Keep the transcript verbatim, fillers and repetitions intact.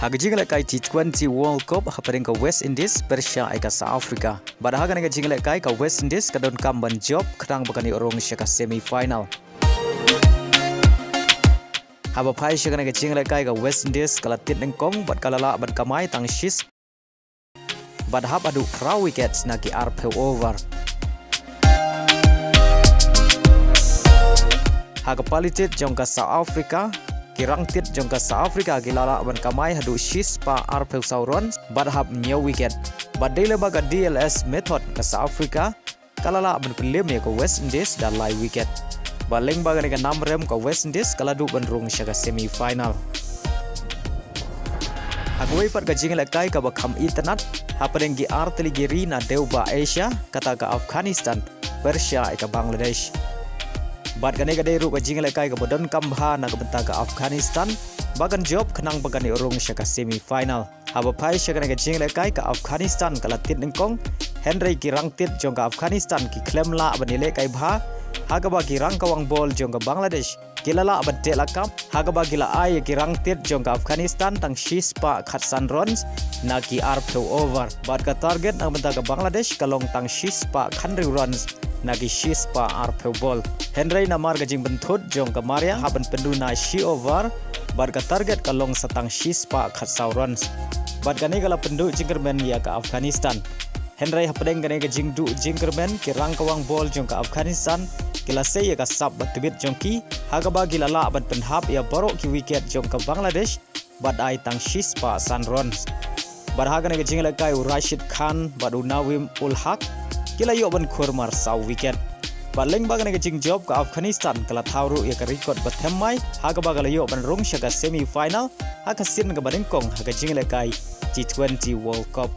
Ha ka jinglehkai T twenty World Cup hapdeng ka West Indies pyrshah ïa ka South Africa. Bad ha kane ka jinglehkai ka West Indies ka donkam ban jop khnang ba kan ïoh rung sha ka semi final. Haba phai sha kane ka jinglehkai ka West Indies ka la tied nyngkong bad ka la lah ban kamai tang shi bad hap haduh phra wicket na ki arphew over. Ha ka pali tied jong ka South Africa, ki rangtied jong ka South Africa ki la lah ban kamai haduh shi spah arphew saw runs bad hap hynñiew wicket. Bad dei lyngba ka D L S method ka South Africa ka la lah ban pynliem ïa ka West Indies da lai wicket. Bad lyngba kane ka nam rem ka West Indies ka la duh ban rung sha ka semi final. Ha kawei pat ka jinglehkai kaba kham itynnad hapdeng ki artylli ki ri na dewbah Asia, kata ka Afghanistan pyrshah ïa ka Bangladesh. Bad kane ka dei ruh ka jinglehkai kaba donkam bha na ka bynta ka Afghanistan ba kan jop khnang ba kan ïoh rung sha ka semi final. Haba phai sha kane ka jinglehkai ka Afghanistan ka la tied nyngkong, hynrei ki rangtied jong ka Afghanistan ki khlem lah ban ïalehkai bha ha kaba ki rangkawang bol jong ka Bangladesh ki la lah ban teh lakam ha kaba ki la ai ïa ki rangtied jong ka Afghanistan tang shi spah khatsan runs na ki arphew over. Bad ka target na ka bynta ka Bangladesh ka long tang shi spah khathynriew runs na ki shi spah arphew bol. Hynrei namar ka jingpynthut jong ka Maria hap ban pynduna shi over bad ka target ka long sa tang shi spah khatsaw runs. Bad kane ka la pynduh jingkyrmen ïa ka Afghanistan. Hynrei hapdeng kane ka jingduh jingkyrmen ki rangkawang bol jong ka Afghanistan ki la sei ïa ka sap ba tbit jong ki ha kaba ki la lah ban pynhap ïa baroh ki wicket jong ka Bangladesh bad ai tang shi spah san runs. Bad ha kane ka jinglehkai u Rashid Khan bad u Naeem ul Haq ki la ïoh ban khur mar saw wicket. Bad lyngba kane ka jingjop ka Afghanistan ka la thaw ruh ïa ka record ba thymmai ha kaba ka la ïoh ban rung sha ka semi final ha ka sien kaba nyngkong ha ka jinglehkai T twenty World Cup.